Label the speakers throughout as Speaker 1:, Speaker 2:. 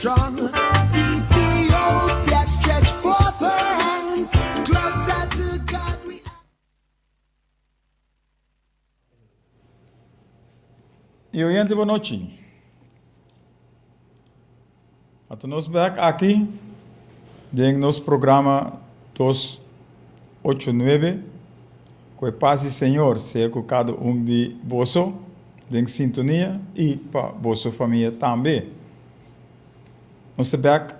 Speaker 1: strong. Ethiopia stretch forth her hands closer to God we
Speaker 2: Y oyente bon nochi. Ata nos bek aki den nos programa 289. Ku e pas di Señor sea ku kada un di boso den sintonia i pa boso famia tambe. Nos ta bek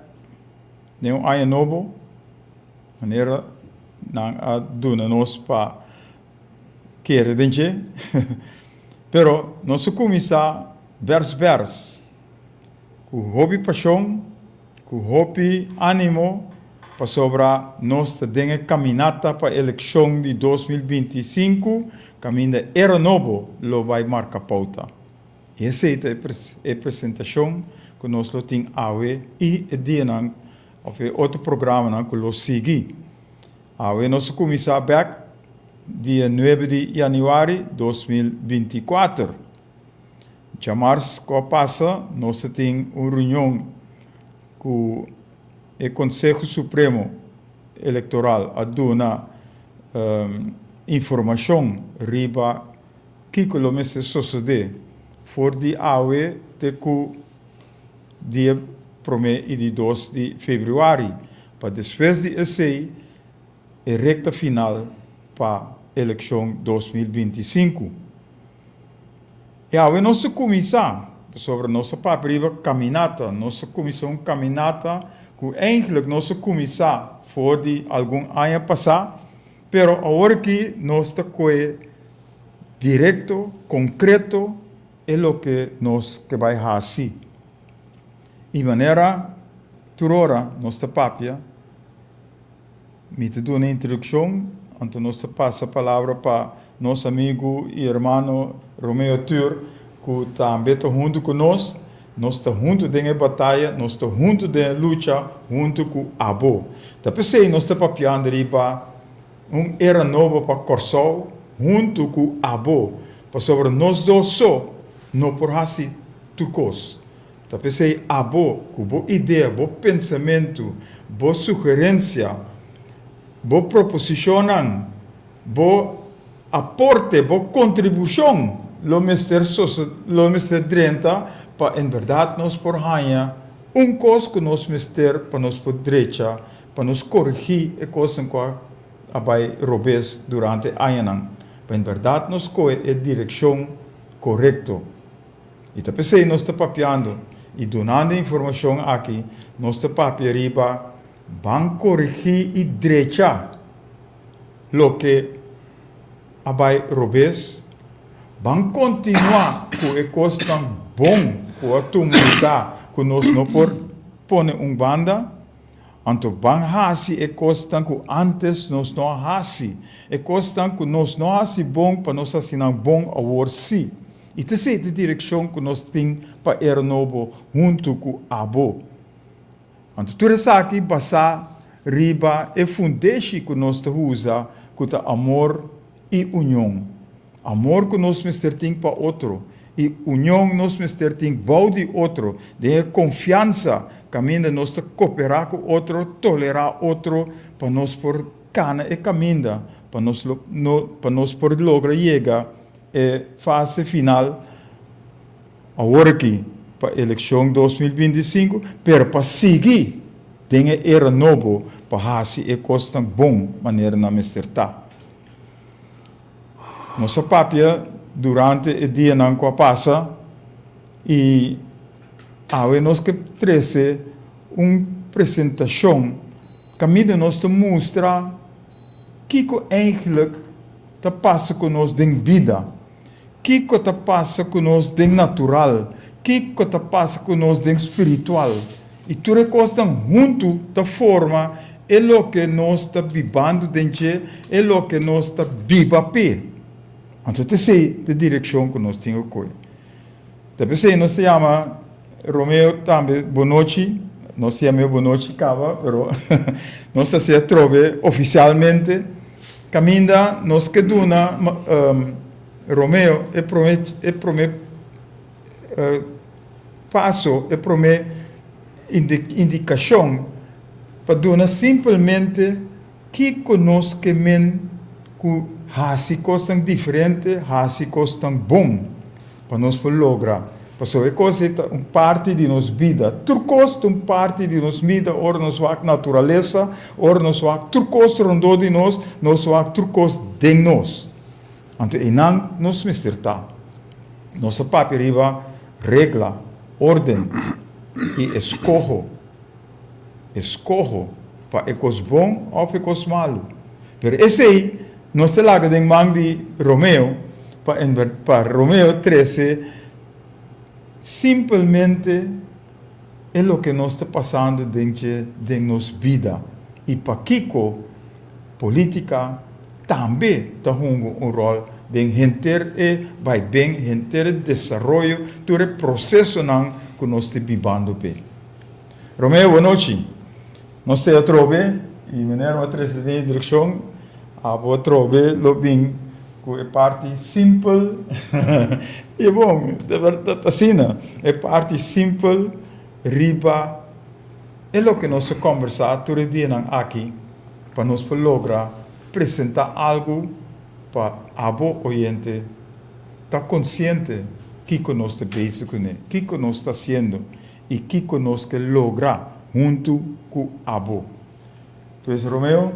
Speaker 2: den un aña nobo manera nan a duna nos pa kere den dje. Pero nos a kuminsá bèrs bèrs ku hopi pashon, ku hopi ánimo pasobra nos ta den e kaminata pa elekshon di 2025 kaminda era nobo lo bai marka pouta. I esei ta e presentashon ku nos lo tin awe i e dianan òf e otro programanan ku lo sigui. Awe nos a kuminsá bèk dia nuebe di yanüari 2024. Djamars ku a pasa nos a tin un reunion ku e Konseho Supremo Elektoral a duna informashon riba kiko lo mester sosodé for di awe te ku dia promé i di dos di febrüari pa despues di esei e rekta final pa elekshon 2025. I awe nos a kuminsá, pasobra nos a papia riba kaminata, nos a kuminsá un kaminata ku eigentlik nos a kuminsá for di algun aña pasá, pero awor aki nos ta kohe direkto, konkreto e loke nos ke bai hasi. I manera tur ora nos ta papia, Mi ta duna introdukshon, anto nos ta pasa palabra pa nos amigu i hermano Romeo Tur, ku tambe ta huntu ku nos. Nos ta huntu den e bataya, nos ta huntu den e lucha huntu ku abo. Ta p'esei nos ta papiando riba un era nobo pa Kòrsou huntu ku abo, pasobra nos dos so no por hasi tur kos. Ta p'esei abo ku bo idea, bo pensamentu, bo sugerensia, bo proposishonnan, bo aporte, bo kontribushon lo mester lo mester drenta pa en bèrdat nos por haña un kos ku nos mester pa nos por drecha, pa nos korigí e kosnan ku a bai robes durante añanan, pa en bèrdat nos kohe e direkshon korekto. I ta p'esei nos ta papiando i dunando e informashon aki, nos ta papia riba ban korigí i drecha loke a bai robes, ban kontinuá ku e kosnan bon ku a tuma lugá ku nos no por pone un banda. Anto ban hasi e kosnan ku ántes nos no a hasi, e kosnan ku nos no a hasi bon pa nos hasi nan bon awor sí. I ta esei ta e direkshon ku nos tin pa era nobo huntu ku abo. Anto tur esaki basá riba e fundeshi ku nos ta usa ku ta amor i union. Amor ku nos mester tin pa otro i union nos mester tin bou di otro den e konfiansa kaminda nos ta koperá ku otro, tolerá otro pa nos por kana e kaminda pa nos pa nos por logra yega e fase final awor aki pa elekshon 2025 pero pa sigui den e era nobo pa hasi e kosnan bon manera nan mester ta. Nos a papia durante e dianan ku a pasa i awe nos ke trese un presentashon kaminda nos ta mustra kiko eigentlik ta pasa ku nos den bida, kiko ta pasa ku nos den natural, kiko ta pasa ku nos den spiritual. I tur e kosnan huntu ta forma e loke nos ta bibando den dje, e loke nos ta biba p'e. Anto ta esei ta e direkshon ku nos tin ku kohe. Ta p'esei nos ta yama Romeo tambe bonochi, nos ta yam'é bonochi kaba, pero nos ta hasié atrobe ofisialmente, kaminda nos ke duna Romeo e promé e promé paso, e promé. indikashon pa duna simpelmente kiko nos ke men ku hasi kosnan diferente, hasi kosnan bon pa nos por logra. Pasobra e kos ei ta un parti di nos bida. Tur kos ta un parti di nos bida ora nos wak naturalesa, ora nos wak tur kos rondó di nos, nos wak tur kos den nos. Anto einan nos mester ta. Nos a papia riba regla, orden i eskoho. Eskoho pa e kos bon òf e kos malu. Pero esei nos ta laga den man di Romeo pa pa Romeo trese simpelmente e loke nos ta pasando den dje den nos bida i pakiko Politica tambe ta hunga un rol den henter e baiben, henter e desaroyo, tur e procesonan cu nos ta bibando p'e. Romeo, bo nochi. Nos ta atrobe y meneer a trece den e direccion, abo atrobe lo bin cu e parti simpel y bon, de berdad ta asina, e parti simpel riba E loke nos a kombersá tur e dianan aki pa nos por logra presentá algu pa abo oyente ta konsiente kiko nos ta bezig kuné, kiko nos ta hasiendo i kiko nos ke logra huntu ku abo. Pues Romeo,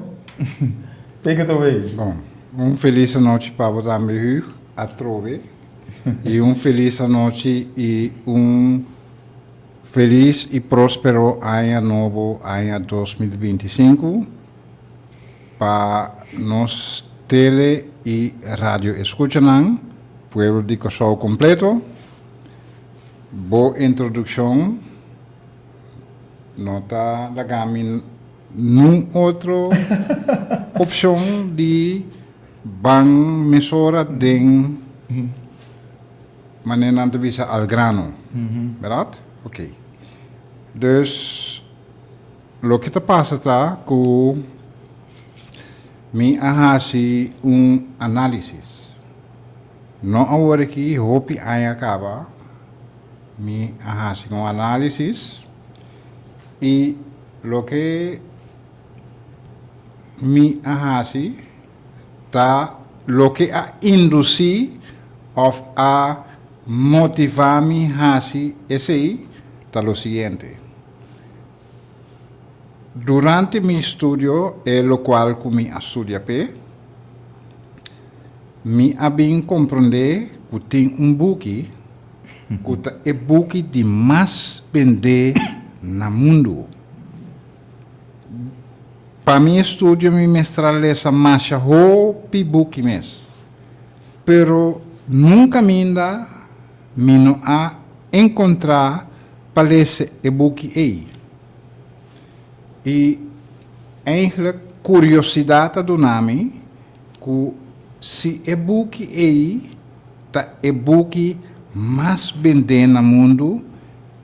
Speaker 2: take it away.
Speaker 3: Bon, un felis anochi pa bo tambe Hugh, atrobe, i un felis anochi i un. Felis y prospero aña nobo aña 2025 pa nos tele y radio escuchanan, pueblo di Kòrsou completo. Bo introduccion no ta laga mi nun otro opcion di ban mesora den. Manera nan ta bisa al grano, berdad? Ok. Dus loke ta pasa ta ku mi a hasi un análisis. No awor aki, hopi aña kaba mi a hasi un análisis i loke mi a hasi ta loke a indusí òf a motivá mi hasi esei ta lo siguiente. Durante mi studio e lokual ku mi a studia p'e, mi a bin komprondé ku tin un buki ku ta e buki di mas bendé na mundu. Pa mi estudio mi mester a lesa masha hopi buki mes, pero nunca minda mi no a encontra pa lesa e buki ey. Y eigenlijk curiosidad a duna mi cu si e buki ey ta e buki mas bende na mundu,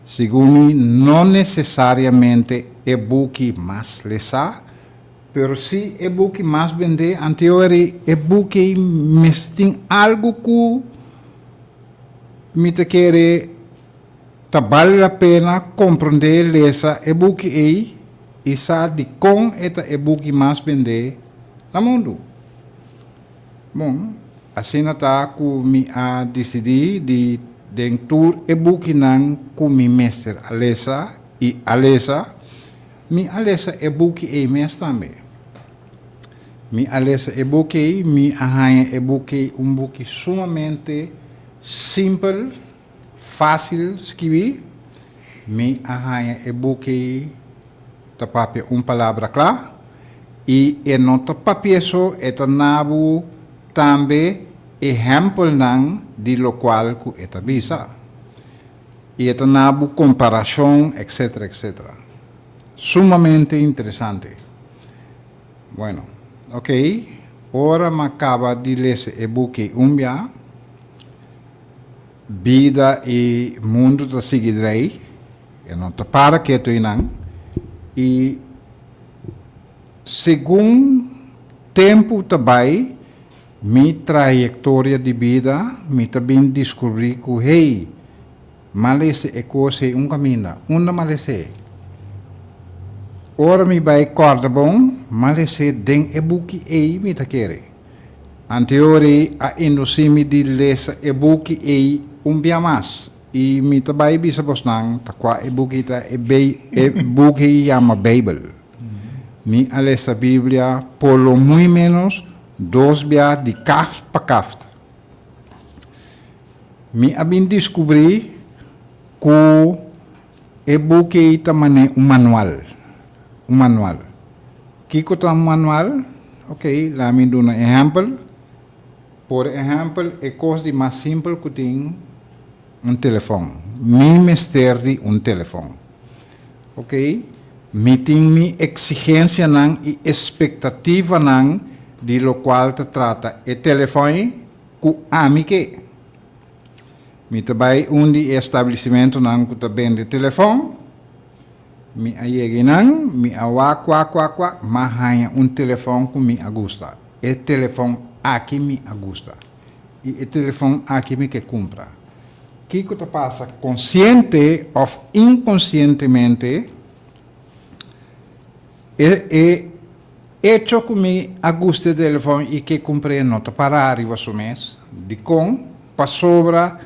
Speaker 3: Segun mi no nesesariamente e buki mas lesá, pero sí e buki mas bendé, anteori e buki ei mes tin algu ku mi ta kere ta bale la pena komprondé, lesa e buki ei i sa dikon e ta e buki mas bendé na mundu. Bon, asina ta ku mi a disidí di den tur e bukinan ku mi mester a lesa i a lesa, mi a lesa e buki ei mes tambe. Mi a lesa e buki ei, mi a haña e buki ei un buki sumamente simpel, fásil skibí. Mi a haña e buki ei ta papia un palabra kla i e no ta papia so, e ta nabu tambe ehèmpelnan di lokual ku e ta bisa. I e ta nabu komparashon etcetera etcetera. Sumamente interesante. Bueno, ok, ora m'a kaba di lesa e buki un bia, bida i mundu ta sigui drei. E no ta para ketu einan. I segun tempu ta bai, mi trayektoria di bida, mi ta bin diskubrí ku, hey, m'a lesa e kos ei un kaminda. Unda m'a les'é? Ora mi bai kòrda bon, m'a les'é den e buki ei, mi ta kere. Anteor ei a indusí mi di lesa e buki ei un bia mas, i mi ta bai bisa bosnan ta kua e buki ta, e e buki ei yama Beibel. Mi a lesa Biblia por lo muy ménos dos bia di kaft pa kaft. Mi a bin diskubrí ku e buki ei ta manera un manual. Un manual. Kiko ta un manual? Ok, laga mi duna ehèmpel. Por ehèmpel, e kos di mas simpel ku tin, un telefòn. Mi mester di un telefòn. Ok, mi tin mi eksigensianan i espektativanan di lokual ta trata e telefòn ei ku ami ke. Mi ta bai un di e establisimentonan ku ta bende telefòn. Mi a yega einan, mi a wak, wak, wak, wak, m'a haña un telefòn ku mi a gusta. E telefòn aki mi a gusta i e telefòn aki mi ke kumpra. Kiko ta pasa konsiente òf inkonsientemente, e e echo ku mi a gusta e telefòn i ke kumpr'é no ta pará riba su mes. Dikon? Pasobra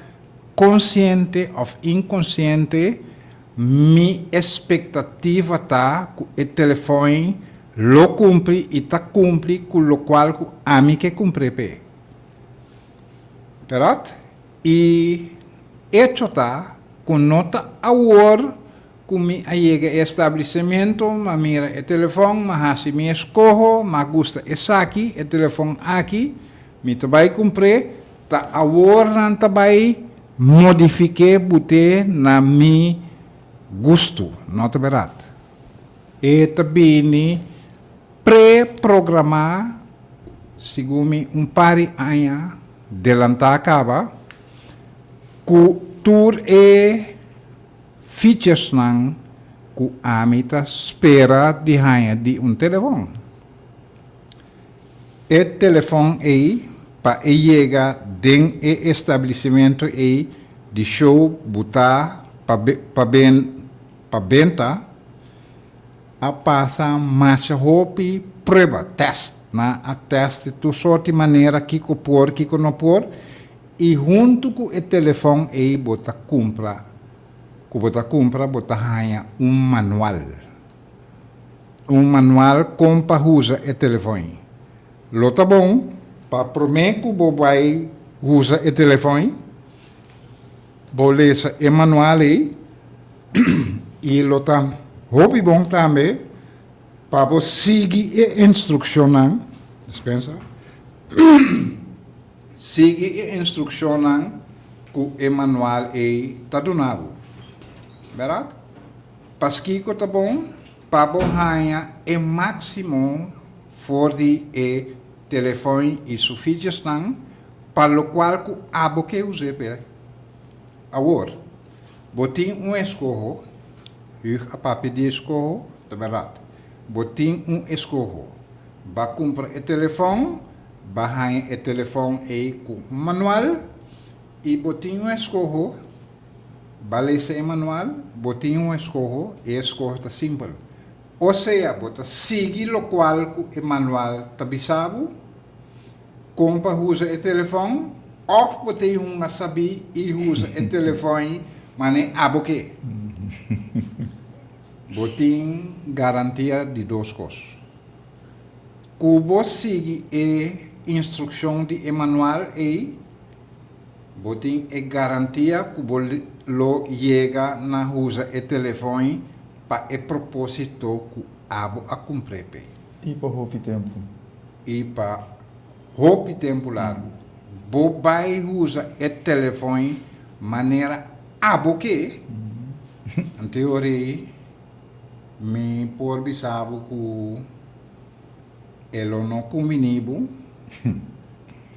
Speaker 3: konsiente òf inkonsiente mi espektativa ta ku e telefòn lo kumpli i ta kumpli ku lokual ku ami ke kumpr'é p'e. Bèrdat? I echo ta ku no ta awor ku mi a yega e establisimentu, m'a mira e telefòn, m'a hasi mi eskoho, m'a gusta esaki, e telefòn aki, mi ta bai kumpr'é, ta awor nan ta bai modifik'é but'é na mi gustu. No ta bèrdat? E ta bini pre-programá segun mi un par di aña delantá kaba ku tur e featuresnan ku ami ta spera di haña di un telefòn. E telefòn ei pa e yega den e establisimentu ei di show butá pa pa pa benta, a pasa masha hopi prueba, test. Nan a test di tur sort di manera kiko por, kiko no por, i huntu ku e telefòn ei bo ta kumpra, ku bo ta kumpra bo ta haña un manual. Un manual kon pa usa e telefòn ei. Lo ta bon pa promé ku bo bai usa e telefòn ei, Bo lesa e manual ei i lo ta hopi bon tambe pa bo sigui e instrukshonnan, dispensa, sigui e instrukshonnan ku e manual ei ta duna bo. Bèrdat? Paskiko ta bon pa bo haña e máksimo for di e telefòn i su featuresnan Pa lokual ku abo ke us'é p'e. Awor, bo tin un eskoho, Hug a papia di eskoho, ta bèrdat. Bo tin un eskoho. Ba kumpra e telefòn, ba haña e telefòn ei ku un manual, i bo tin un eskoho, ba lesa e manual, bo tin un eskoho, e eskoho ta simpel. O sea, bo ta sigui lokual ku e manual ta bisa bo, Kon pa usa e telefòn òf bo ta hunga sabí i usa e telefòn manera abo ke. Bo tin garantia di dos kos. Ku bo sigui e instrukshon di e manual ei, bo tin e garantia ku bo lo yega na usa e telefòn pa e propósito ku abo a kumpr'é p'e.
Speaker 2: I pa hopi tempu.
Speaker 3: I pa hopi tempu largu bo bai usa e telefon manera abo ke, anto e ora ei mi por bisa bo ku e lo no kumbiní bo,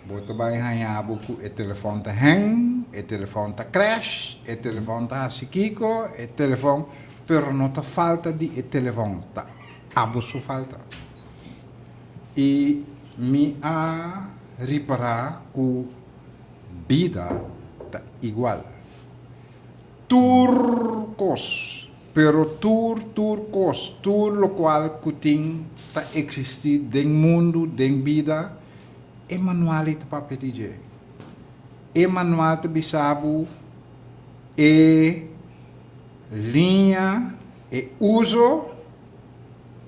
Speaker 3: bo ta bai haña bo ku e telefon ta hang, e telefon ta crash, e telefon ta hasi kiko, e telefon, pero no ta falta di e telefon, ta abo su falta. I mi a ripará ku bida ta igual. Tur kos. Pero tur tur kos, tur lokual ku tin ta eksistí den mundu, den bida, e manual ei ta papia di dje. E manual ta bisa bo e liña, e uso,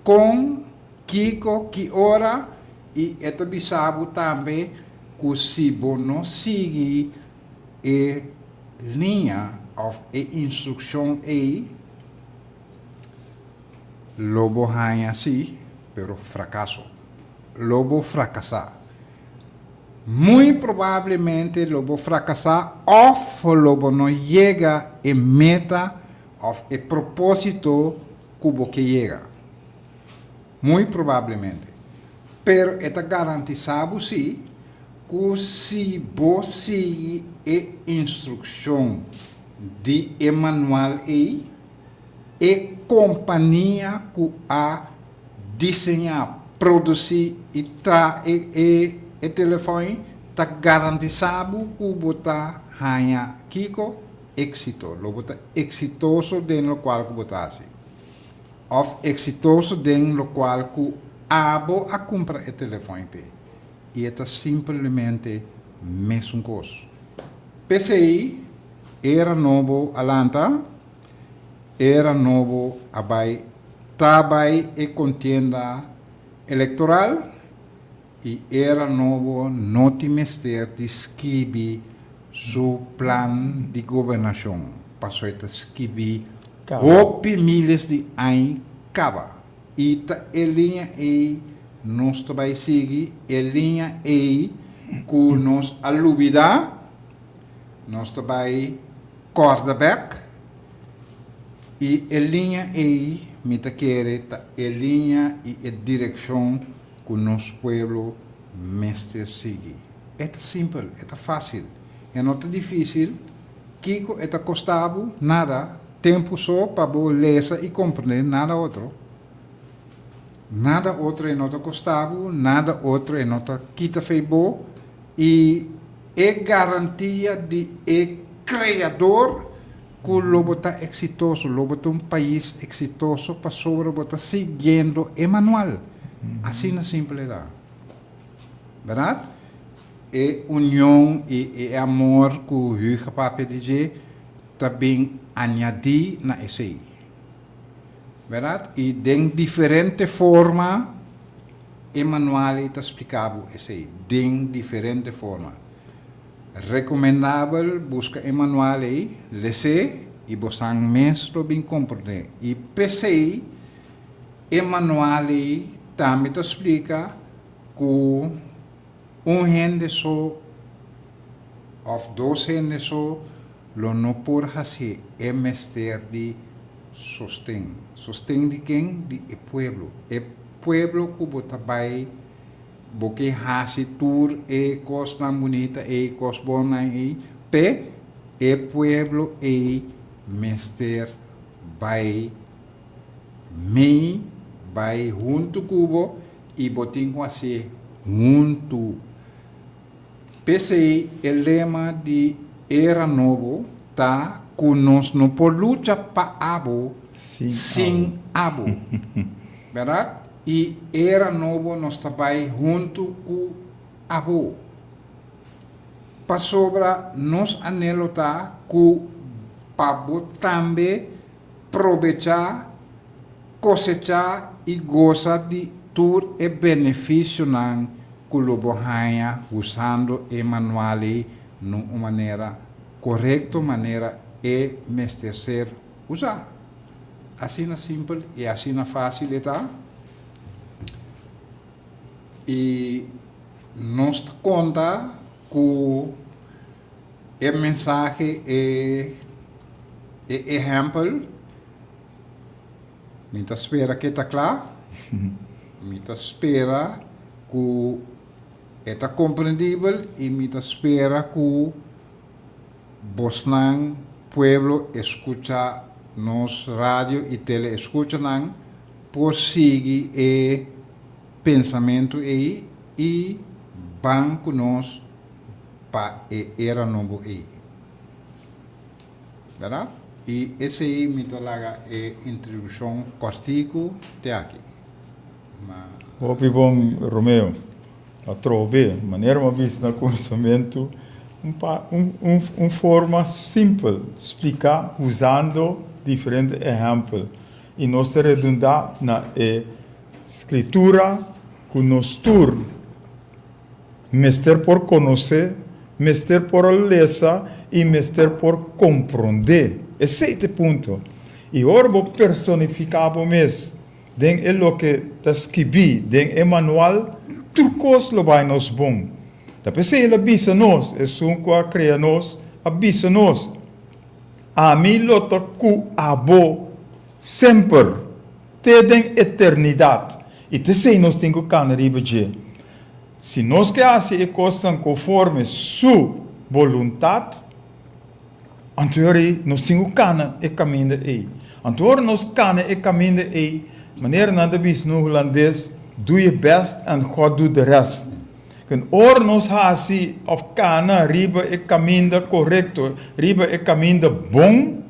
Speaker 3: kon, kiko, ki ora, i e ta bisa bo tambe ku si bo no sigui e liña òf e instrukshon ei, lo bo haña sí, pero frakaso. Lo bo frakasá. Muy probablemente lo bo frakasá òf lo bo no yega e meta òf e propósito ku bo ke yega. Muy probablemente. Pero e ta garantisá bo sí ku si bo sigui e instrukshon di e manual ei, e kompania ku a diseñá, produsí i traha e e telefòn ei ta garantisá bo ku bo ta haña kiko? Éksito. Lo bo ta eksitoso den lokual ku bo ta hasi. Of exitoso den locual cu abo a cumpra e telefon p'e. Y e ta simplemente mesun cos. P'esey era nobo a lanta, era nobo a bay ta bay e contienda electoral y era nobo no tin mester di skibi su plan di gobernacion paso e ta skibi hopi miles di añ caba y ta e liña ey nos ta bay sigui, e liña ey cu nos a lubida nos ta bay corda bek y e liña ey mi ta kere ta e liña y e direccion cu nos pueblo mester sigui. E ta simpel, e ta facil, e no ta dificil. Kico e ta costa bo? Nada. Tempo so pa bo lesa y comprende, nada otro. Nada otro e no ta costa bo, nada otro e no ta kita fey bo. Y e garantia di e Creador cu lo bo ta exitoso, lo bo ta un pais exitoso pasobra bo ta siguiendo e manual. Asina simpel e ta. Berdad? E union y e amor cu Hugo a papia di dje ta bin añadi na esey. Berdad? Y den diferente forma e manual ey ta splica bo esey, den diferente forma. Recomendabel busca e manual ey, les'é y bosan mes lo bin comprende. Y p'esey e manual ey tambe ta splica cu un hende so of dos hende so lo no por hacié, e mester di sosten. Sosten di ken? Di e pueblo. E pueblo cu bo ta bay. Bo ke hasi tur e kosnan bunita ei, kos bonnan ei, p'e e pueblo ei mester bai mei, bai huntu ku bo i bo tin ku hasié huntu. P'esei e lema di Era Nobo ta ku nos no por lucha pa abo sin abo. Bèrdat? I era nobo nos ta bai huntu ku abo. Pasobra nos anhelo ta ku pa bo tambe probechá, kosechá i gosa di tur e benefisionan ku lo bo haña usando e manual ei na un manera korekto manera e mester ser usá. Asina simpel i asina fácil e ta. I nos ta konta ku e mensahe, e e ehèmpel, mi ta spera ku e ta kla, mi ta spera ku e ta komprendibel i mi ta spera ku Bosnan pueblo escucha nos radio y tele escuchanan por sigui e pensamento ey y ban cu nos pa e era nobo ey. Berdad? I esei mi ta laga e introdukshon kòrtiku te aki. Ma.
Speaker 2: Hopi bon Romeo. Atrobe, manera mi a bisa na kuminsamentu, un pa un un un forma simpel spliká usando diferente ehèmpel i nos ta redundá na e Skritura ku nos tur mester por konosé, mester por a lesa i mester por komprondé. Esei ta e punto. I ora bo personifiká bo mes den e loke ta skibí den e manual, tur kos lo bai nos bon. Ta p'esei el a bisa nos, Esun ku a krea nos a bisa nos, Ami lo ta ku abo semper, te den eternidat. I t'esei nos tin ku kana riba dje. Si nos ke hasi e kosnan konforme su boluntat, anto e ora ei nos tin ku kana e kaminda ei. Anto ora nos kana e kaminda ei, manera nan ta bisa na hulandes, doe je best en God doet de rest. Ken ora nos hasi òf kana riba e kaminda korekto, riba e kaminda bon,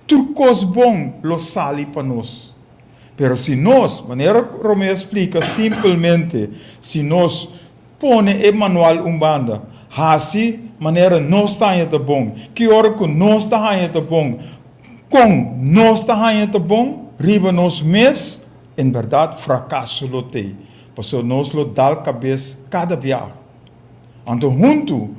Speaker 2: tur kos bon lo sali pa nos. Pero si nos, manera Romeo a splika simpelmente, si nos pone e manual un banda, hasi manera nos ta haña ta bon, ki ora ku nos ta haña ta bon, kon nos ta haña ta bon, riba nos mes, en bèrdat frakaso lo t'ei, pasobra nos lo dal kabes kada biaha. Anto huntu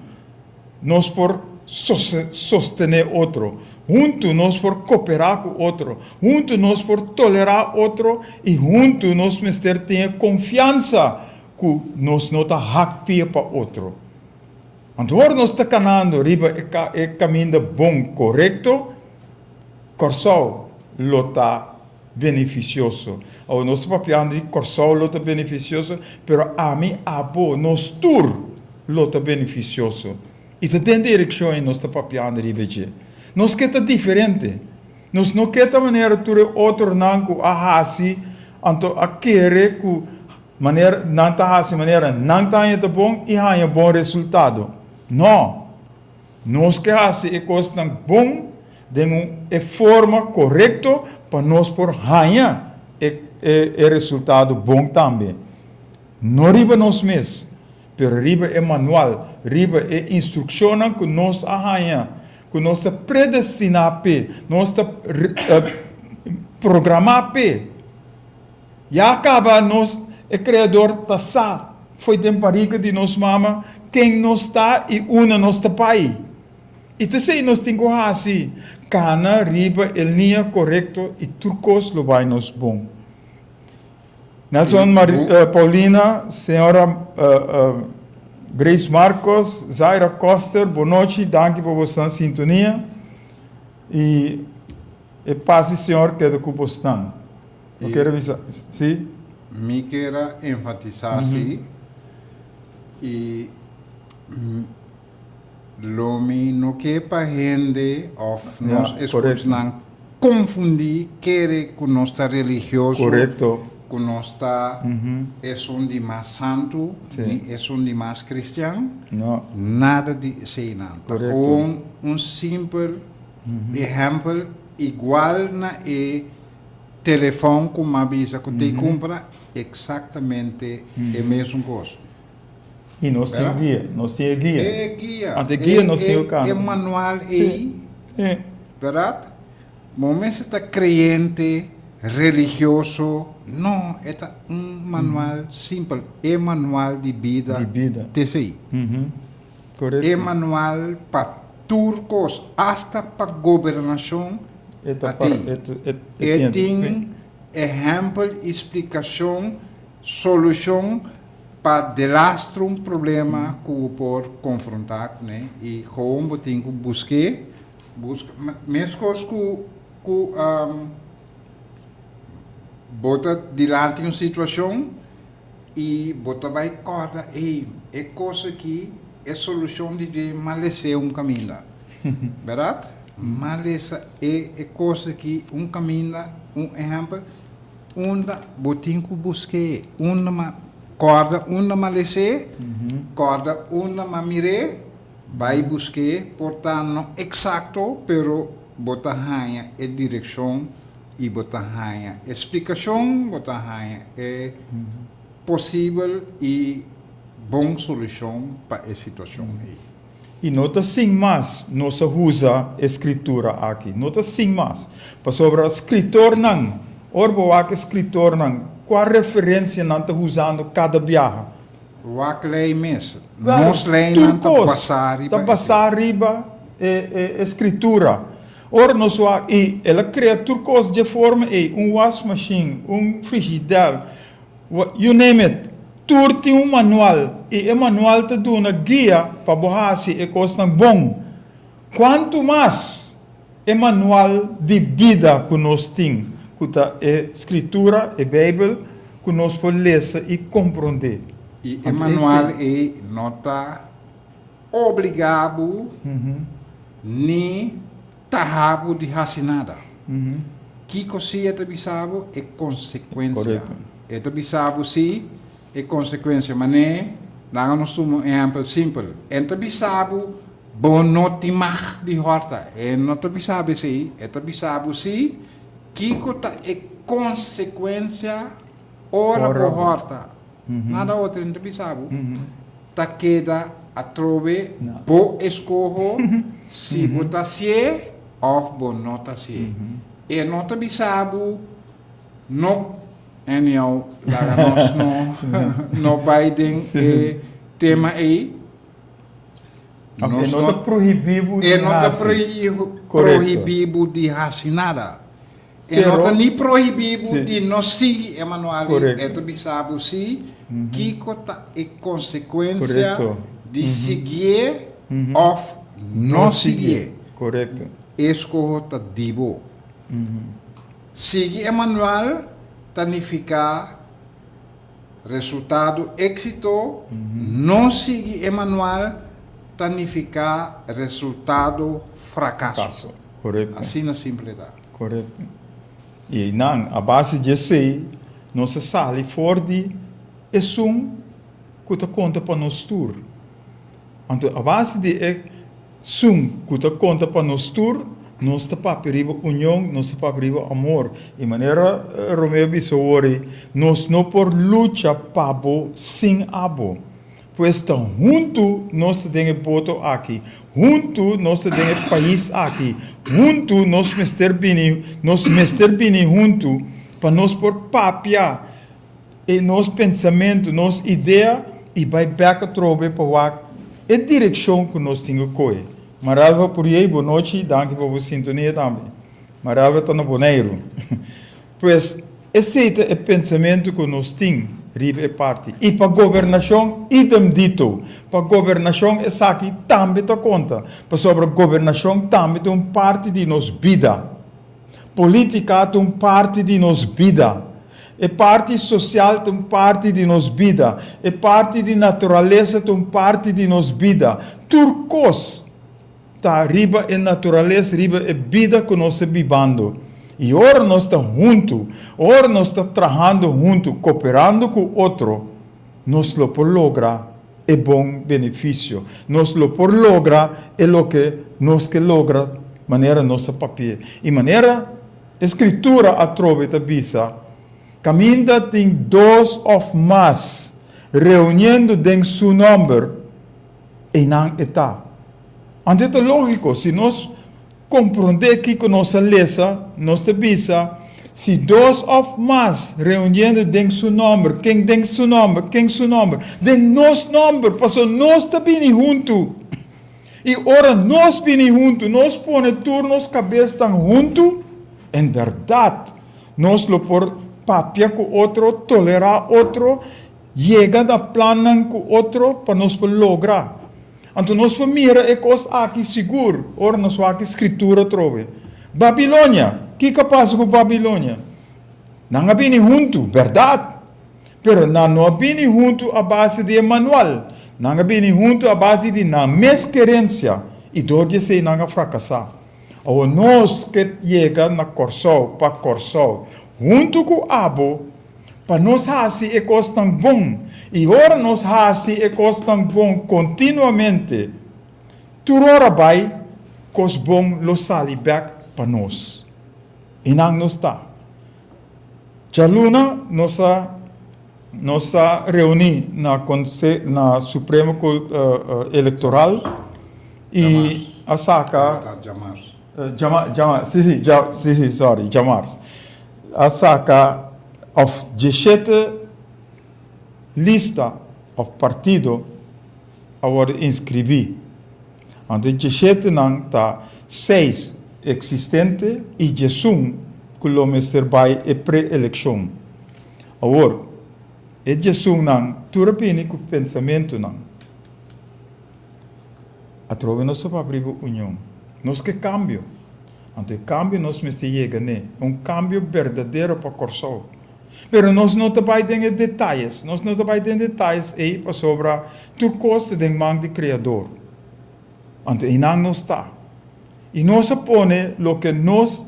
Speaker 2: Nos por sostené otro. Huntu nos por koperá ku otro. Huntu nos por tolerá otro i huntu nos mester tin e konfiansa ku nos no ta hak pia pa otro. Anto ora nos ta kanando riba e kaminda bon korekto, Kòrsou lo ta benefisioso. Awor nos ta papiando di Kòrsou lo ta benefisioso, pero ami, abo, nos tur lo ta benefisioso. I ta den direkshon ei nos ta papiando riba dje. Nos ke ta diferente. Nos no ke ta manera tur e otronan ku a hasi anto a kere ku manera nan ta hasi manera nan ta haña ta bon i haña bon resultado. No! Nos ke hasi e kosnan bon den un e forma korekto pa nos por haña e e resultado bon tambe. No riba nos mes, pero riba e manual, riba e instrukshonnan ku nos a haña, ku nos ta predestiná p'e, nos ta programá p'e. Ya kaba nos, e Kreador ta sa fo'i den barika di nos mama ken nos ta i unda nos ta bai. I t'esei nos tin ku hasi, kana riba e liña korekto i tur kos lo bai nos bon. Nelson Paulina, señora Grace Marcos, Zaira Koster, bonochi, danki pa bosnan sintonia i e pas di Señor keda ku bosnan. Bo kier bisa, si?
Speaker 3: Mi kier a enfatisá si i lo mi no ke pa hende òf nos eskuchnan konfundí kere ku nos ta religioso, ku nos ta esun di mas santu ni esun di mas kristian, nada di eseinan. Ta gewoon un simpel ehèmpel igual na e Telefon ku m'a bisa ku t'ei kumpra eksaktamente e mesun kos.
Speaker 2: I nos tin guia, nos tin e guia.
Speaker 3: E guia.
Speaker 2: Ante e guia nos tin e
Speaker 3: E manual ei, bèrdat? Bo mester ta kreyente, religioso, no, e ta un manual simpel, e manual di bida.
Speaker 2: Di bida.
Speaker 3: T'esei.
Speaker 2: Korekto.
Speaker 3: E manual pa tur kos, asta pa gobernashon.
Speaker 2: E ta
Speaker 3: A tin.
Speaker 2: e ta e
Speaker 3: E
Speaker 2: tin.
Speaker 3: tin ehèmpel i splikashon, solushon pa delastra un problema ku bo por konfrontá kuné i gewoon bo tin ku busk'é, buska, meskos ku ku bo ta dilanti un situashon I bo ta bai kòrda, ey, e kos aki, e solushon di dje m'a les'é un kaminda. Bèrdat? M'a lesa e e kos aki un kaminda, un ehèmpel, unda bo tin ku busk'é, unda m'a kòrda unda m'a les'é, kòrda unda m'a mir'é, bai busk'é, por ta no eksakto, pero. bo ta haña e direkshon i bo ta haña e splikashon, bo ta haña e posibel i bon solushon pa e situashon ei.
Speaker 2: I no ta sin mas nos a usa e skritura aki. No ta sin mas. Pasobra skritornan, ora bo wak e skritornan, kua referensia nan ta usando kada biaha?
Speaker 3: Wak lei mes. Nos leinan ta basá riba
Speaker 2: Ta basá riba e skritura. Ora nos wak, i el a krea tur kos dje forma ei, un wasmashin, un frigidèr, you name it. Tur tin un manual i e manual ta duna guia pa bo hasi e kosnan bon. Kuantu mas e manual di bida ku nos tin, ku ta e Skritura, e Beibel, ku nos por lesa i komprondé.
Speaker 3: I e manual ei no ta obligá bo ni taha bo di hasi nada. Kiko si e ta bisa bo? E konsekuensia. E ta bisa bo si e konsekuensia. Manera, laga nos tuma un ehèmpel simpel. E ta bisa bo, bo no tin mag di hòrta. E no ta bisa bo esei. E ta bisa bo si kiko ta e konsekuensia ora bo hòrta. Nada otro e no ta bisa bo. Ta keda atrobe bo eskoho si bo ta hasié òf bo no ta hasié. E no ta bisa bo no, anyhow laga nos no no bai den e tema ei.
Speaker 2: E no ta prohibí bo di hasi.
Speaker 3: E no ta prohibí bo di hasi nada. E no ta ni prohibí bo di no sigui e manual ei. E ta bisa bo si kiko ta e konsekuensia di siguié òf no siguié. E skoho ta di bo. Sigui e manual ta nifiká resultado éksito, no sigui e manual ta nifiká resultado frakaso. Asina simple ta.
Speaker 2: Korekto. I einan, a base di esei, nos a sali for di esun ku ta konta pa nos tur. Anto, a base di esun ku ta konta pa nos tur, nos ta papia riba union, nos ta papia riba amor. I manera Romeo a bisa awor ei, nos no por lucha pa bo sin abo. Pues ta huntu nos ta den e boto aki, huntu nos ta den e pais aki, huntu nos mester bini, nos mester bini huntu pa nos por papia e nos pensamentu, nos idea i bai bek atrobe pa wak e direkshon ku nos tin ku kohe. Marelva Puriey, bo nochi, danki pa bo sintonia tambe. Marelva ta na Boneiru. Pues, esei ta e pensamentu ku nos tin riba e parti. I pa gobernashon, idem dito. Pa gobernashon esaki tambe ta konta, pasobra gobernashon tambe ta un parti di nos bida. Politika ta un parti di nos bida. E parti sosial ta un parti di nos bida. E parti di naturalesa ta un parti di nos bida. Tur kos Ta riba e naturales, riba e bida ku nos ta bibando. I ora nos ta huntu, ora nos ta trahando huntu, koperando ku otro, nos lo por logra e bon benefisio. Nos lo por logra e loke nos ke logra manera nos a papia. I manera e Skritura atrobe ta bisa, Kaminda tin dos òf mas reuniendo den Su nòmber, Einan e ta. Anto e ta lógiko, si nos komprondé kiko nos a lesa, nos ta bisa, Si dos òf mas reuniendo den Su nòmber, ken den Su nòmber, ken Su nòmber? Den nos nòmber, pasobra nos ta bini huntu. I ora nos bini huntu, nos pone tur nos kabesnan huntu, en bèrdat nos lo por papia ku otro, tolerá otro, Yega na plannan ku otro pa nos por logra. Anto nos por mira e kos aki sigur ora nos wak e Skritura atrobe. Babilonia! Kiko a pasa ku Babilonia? Nan a bini huntu, bèrdat! Pero nan no a bini huntu a base di e manual. Nan a bini huntu a base di nan mes kerensia, i dor di esei nan a frakasá. Awor nos ke yega na Kòrsou pa Kòrsou huntu ku abo. Pa nos hasi e kosnan bon. I ora nos hasi e kosnan bon kontinuamente, tur ora bai, kos bon lo sali bèk pa nos. Einan nos ta. Djaluna nos a nos a reuní na konse na Supremo Elektoral i a saka.
Speaker 3: Djamars.
Speaker 2: Djama djama si si dja si si sorry djamars. A saka òf dieshete lista òf partido a wòrdu inskribí. Anto e dieshetenan ta seis eksistente i diesun ku lo mester bai e pre-elekshon. Awor, e diesunnan tur a bini ku pensamentunan. Atrobe nos ta papia riba union. Nos ke kambio. Anto e kambio nos mester yega n'e, un kambio berdadero pa Kòrsou. Pero nos no ta bai den e detayes, nos no ta bai den detayes ei pasobra tur kos ta den man di Kreador. Anto einan nos ta. I nos a pone loke nos,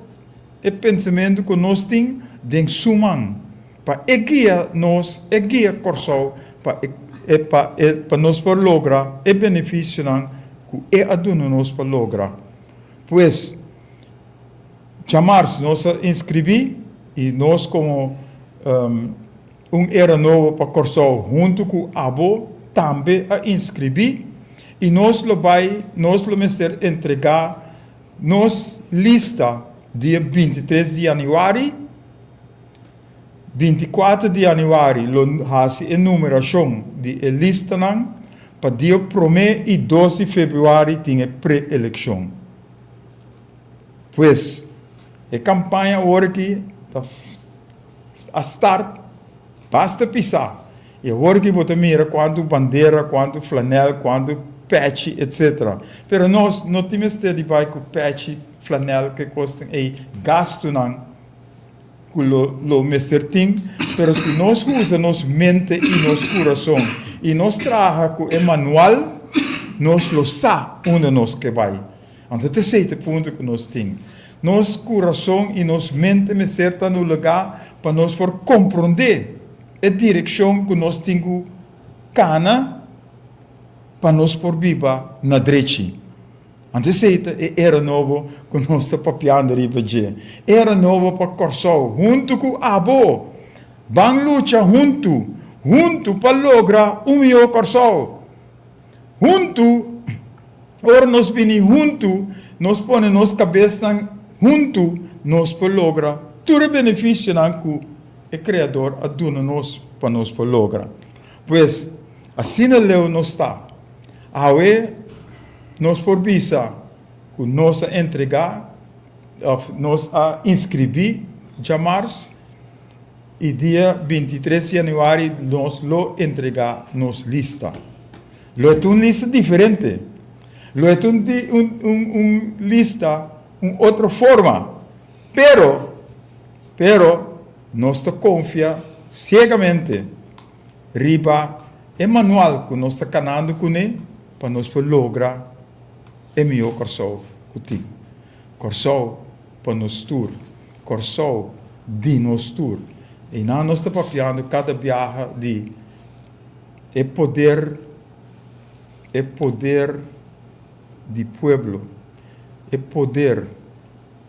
Speaker 2: e pensamentu ku nos tin den Su man, pa E guia nos, E guia Kòrsou pa e pa e pa nos por logra e benefisionan ku E a duna nos pa logra. Pues. Djamars nos a inskribí i nos komo Un Era Nobo pa Kòrsou huntu ku abo tambe a inskribí i nos lo bai nos lo mester entregá nos lista dia 23 di yanüari. 24 di yanüari lo hasi e numerashon di e listanan pa dia promé i 2 di febrüari tin e pre-elekshon. Pues, e kampaña awor aki ta a start basta pisá. I awor aki bo ta mira kuantu bandera, kuantu flanèl, kuantu pèchi, etsetera. Pero nos no tin mester di bai ku pèchi, flanèl, ke kosnan ei, gastunan ku lo lo mester tin. Pero si nos usa nos mente i nos kurason i nos traha ku e manual, nos lo sa unda nos ke bai. Anto ta esei ta e punto ku nos tin. Nos kurason i nos mente mester ta na un lugá pa nos por komprondé e direkshon ku nos tin ku kana pa nos por biba na drechi. Anto esei ta e era nobo ku nos ta papiando riba dje. Era nobo pa Kòrsou huntu ku abo. Ban lucha huntu, huntu pa logra un mihó Kòrsou. Huntu, ora nos bini huntu, nos pone nos kabesnan huntu, nos por logra tur e benefisionan ku e Kreador a duna nos pa nos por logra. Pues, asina leu nos ta. Awe nos por bisa ku nos a entregá òf nos a inskribí djamars I dia 23 di januari nos lo entrega nos lista. Lo e ta un lista diferente. Lo e ta un un un un lista un otro forma. Pero, pero nos ta confia ciegamente riba e manual cu nos ta canando cune pa nos por logra e miho Corsou cu tin. Corsou pa nos tur. Kòrsou di nos tur. Einan nos ta papiando kada biaha di e poder, e poder di pueblo, e poder,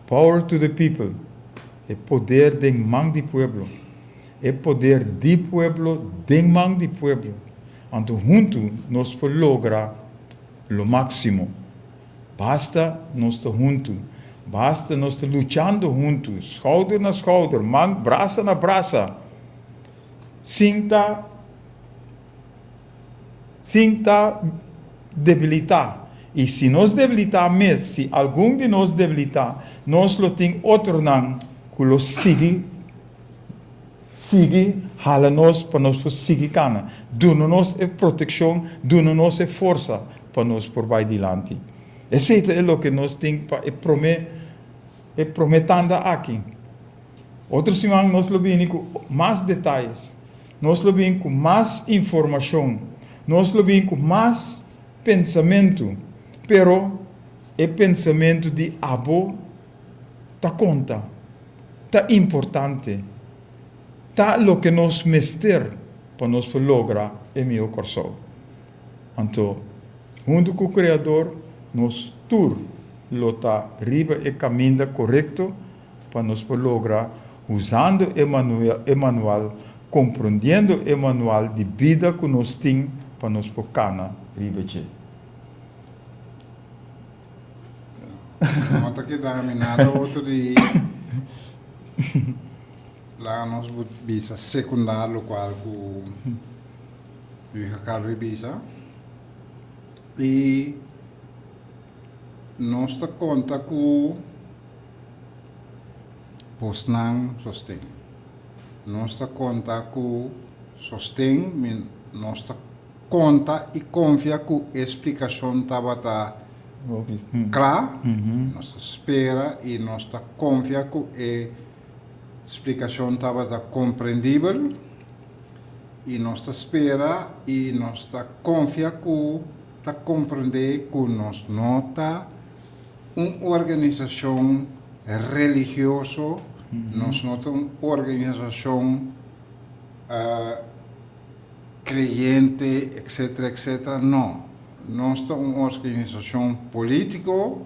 Speaker 2: power to the people, e poder den man di pueblo, e poder di pueblo den man di pueblo. Anto huntu nos por logra lo máksimo. Basta nos ta huntu, basta nos ta luchando huntu, schouder na schouder, man, brasa na brasa, sin ta, sin ta debilitá. I si nos debilitá mes, si algun di nos debilitá, nos lo tin otronan ku lo sigui, sigui hala nos pa nos por sigui kana, duna nos e protekshon, duna nos e forsa pa nos por bai dilanti. Esei ta e loke nos tin pa e promé e promé tanda aki. Otro siman nos lo bini ku mas detayes, nos lo bin ku mas informashon, nos lo bin ku mas pensamentu, pero e pensamentu di abo ta konta, ta importante, ta loke nos mester pa nos por logra e mihó Kòrsou. Anto, huntu ku Kreador, nos tur lo ta riba e kaminda korekto pa nos por logra usando e e manual, komprondiendo e manual di bida ku nos tin pa nos por kana riba dje.
Speaker 3: No ta keda mi nada otro di laga nos bisa sekundá lokual ku mi a kaba di bisa i nos ta konta ku bosnan sosten. Nos ta konta ku sosten, nos ta konta i konfia ku e splikashon tabata kla. Nos ta spera i nos ta konfia ku e splikashon tabata komprendibel. I nos ta spera i nos ta konfia ku ta komprendé ku nos no ta un organisashon religioso, nos no ta un organisashon kreyente, etcetera, etcetera. No, nos ta un organisashon polítiko,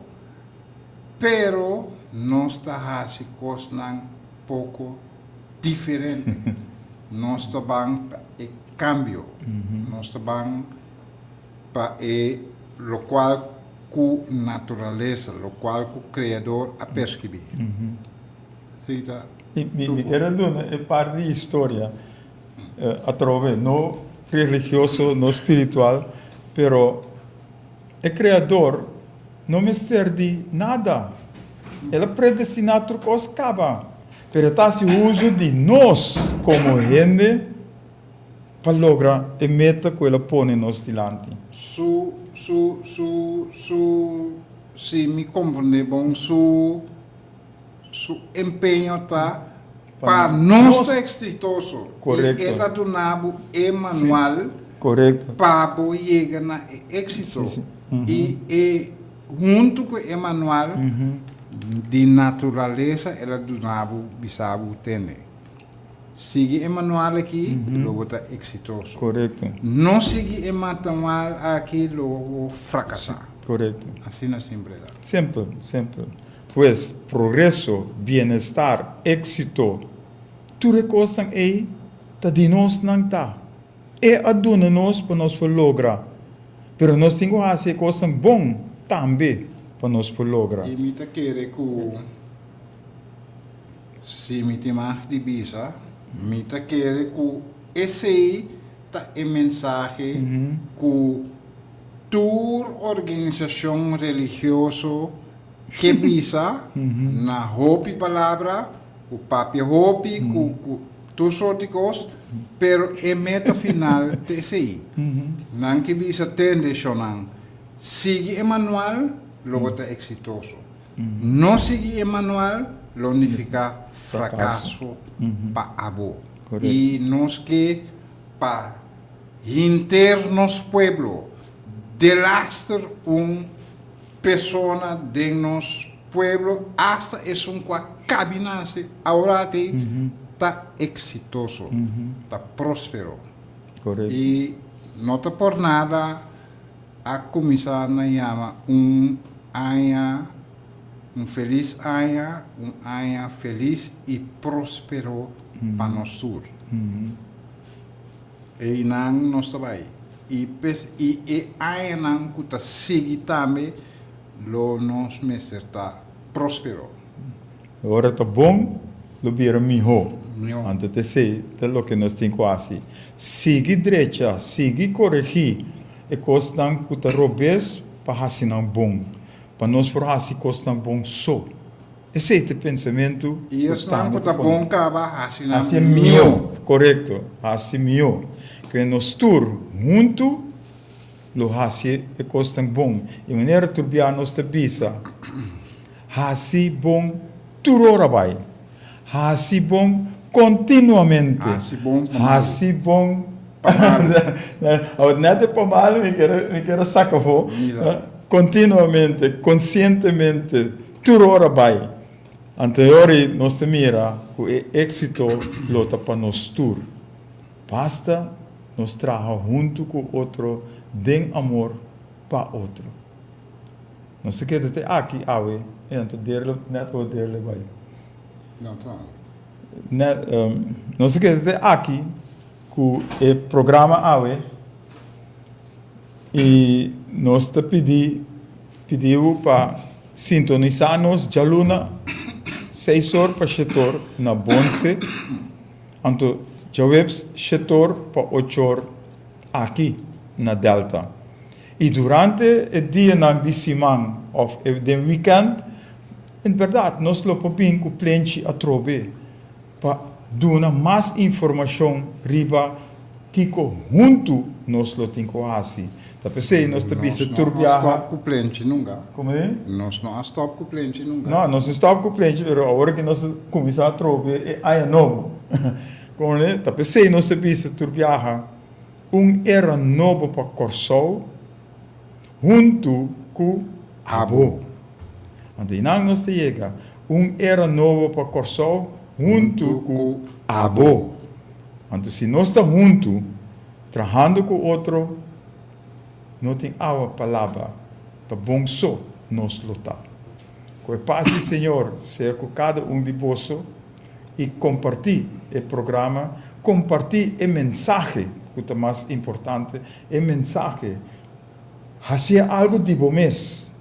Speaker 3: pero nos ta hasi kosnan poko diferente. Nos ta ban pa e kambio, nos ta ban pa e lokual ku naturalesa, lokual ku Kreador a perskribí. Esei ta
Speaker 2: I mi mi kier a duna e parti di historia atrobe, no religioso, no spiritual, pero e Kreador no mester di nada. El a predestiná tur kos kaba, pero e ta hasi uso di nos komo hende pa logra e meta ku el a pone nos dilanti.
Speaker 3: Su, su, su, su, si mi komprendé bon, su, su empeño ta pa nos ta eksitoso.
Speaker 2: Korekto.
Speaker 3: I e ta duna bo e manual.
Speaker 2: Korekto.
Speaker 3: Pa bo yega na e éksito.
Speaker 2: Si, si.
Speaker 3: I e huntu ku e manual di naturalesa el a duna bo, bisa bo, tende. Sigui e manual aki, lo bo ta eksitoso.
Speaker 2: Korekto.
Speaker 3: No sigui e manual aki, lo bo frakasá.
Speaker 2: Korekto.
Speaker 3: Asina simpel ta.
Speaker 2: Simpel, simpel. Pues, progreso, bienestar, éksito, tur e kosnan ei ta di nos nan ta. E a duna nos pa nos por logra, pero nos tin ku hasi e kosnan bon tambe pa nos por logra.
Speaker 3: I mi ta kere ku. Si mi tin mag di bisa, mi ta kere ku esei ta e mensahe ku tur organisashon religioso ke bisa na hopi palabra, ku papia hopi, ku ku tur sort di kos, pero e meta final ta esei. Nan ke bisa tende shonnan, sigui e manual lo bo ta eksitoso. No sigui e manual lo nifiká frakaso pa abo. I nos ke pa hinter nos pueblo, delaster un persona den nos pueblo, asta esun ku a kabi nase aworati, ta eksitoso, ta próspero. I no ta por nada. A kuminsá na yama un aña un felis aña, un aña felis i próspero pa nos tur. Einan nos ta bai. I pes i e añanan ku ta sigui tambe lo nos mester ta próspero.
Speaker 2: Ora ta bon, lo bira mihó.
Speaker 3: Mihó.
Speaker 2: Anto ta esei ta loke nos tin ku hasi. Sigui drecha, sigui koregí e kosnan ku ta robes pa hasi nan bon, pa nos por hasi kosnan bon so. Esei ta e pensamentu
Speaker 3: I
Speaker 2: ku
Speaker 3: esnan
Speaker 2: tambe
Speaker 3: ku
Speaker 2: ta
Speaker 3: ta
Speaker 2: pone.
Speaker 3: bon kaba, hasi nan
Speaker 2: Hasi
Speaker 3: mihó.
Speaker 2: mihó. Korekto, hasi mihó. Ke nos tur huntu lo hasi e kosnan bon. I manera tur bia nos ta bisa. Hasi bon tur ora bai. Hasi bon kontinuamente.
Speaker 3: Hasi bon pa malu.
Speaker 2: Hasi bon
Speaker 3: Pa malu.
Speaker 2: Awor net e pa malu mi kier mi kier a saka afó.
Speaker 3: Mira.
Speaker 2: Kontinuamente, konsientemente, tur ora bai. Anto e ora ei nos ta mira ku e éksito lo ta pa nos tur. Basta nos traha huntu ku otro den amor pa otro. Nos ta keda te aki awe e anto derle net ora derle bai.
Speaker 3: No ta.
Speaker 2: Net nos ta keda te aki ku e programa awe i nos ta pidi pidi bo pa sintonisá nos djaluna seis or pa shetor na Bonse anto djaweps shetor pa ochor aki na Delta. I durante e dianan di siman òf den wikènt, en bèrdat nos lo por bin ku plenchi atrobe pa duna mas informashon riba kiko huntu nos lo tin ku hasi. Ta p'esei nos ta bisa tur biaha.
Speaker 3: Nos no a stòp ku plenchi nunka.
Speaker 2: Komo di?
Speaker 3: Nos no a stòp ku plenchi nunka.
Speaker 2: No, nos no stòp ku plenchi, pero awor ki nos a kuminsá atrobe e aña nobo. Komo di? Ta p'esei nos ta bisa tur biaha. Un era nobo pa Kòrsou huntu ku abo. Anto einan nos ta yega, un era nobo pa Kòrsou huntu ku abo. Anto si nos ta huntu, trahando ku otro, no tin awa pa laba, ta bon so nos lo ta. Ku e pas di Señor sea ku kada un di boso. i kompartí e programa, kompartí e mensahe ku ta mas importante, e mensahe. Hasié algu di bo mes,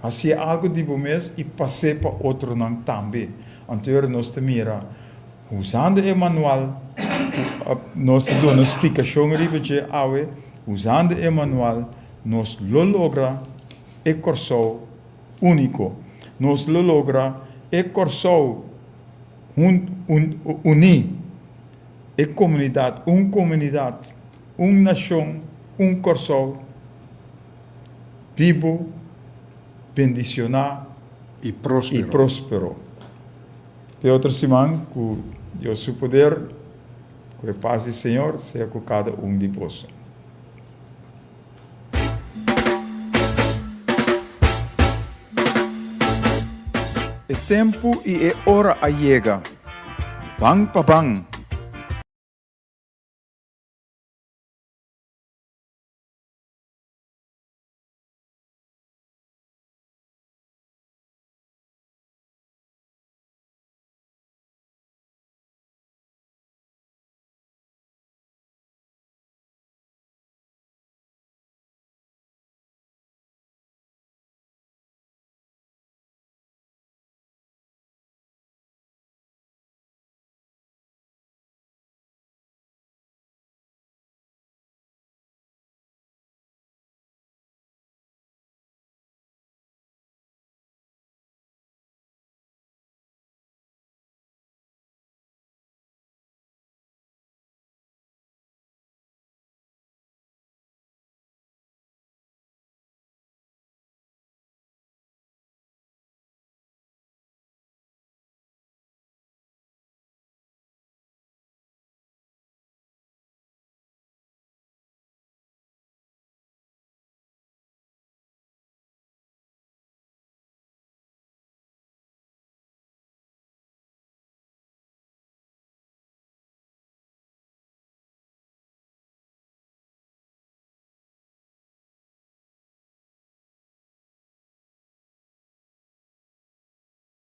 Speaker 2: hasié algu di bo mes i pas'é pa otronan tambe. Anto ora nos ta mira usando e manual ku nos ta duna splikashon riba dje awe, usando e manual nos lo logra e Kòrsou úniko. Nos lo logra e Kòrsou uní, e komunidat, un komunidat, un nashon, un Kòrsou bibu, bendisioná
Speaker 3: i
Speaker 2: próspero. Te otro siman, ku Dios su poder, ku e pas di Señor sea ku kada un di boso. E tempu i e ora a yega. Ban pa ban!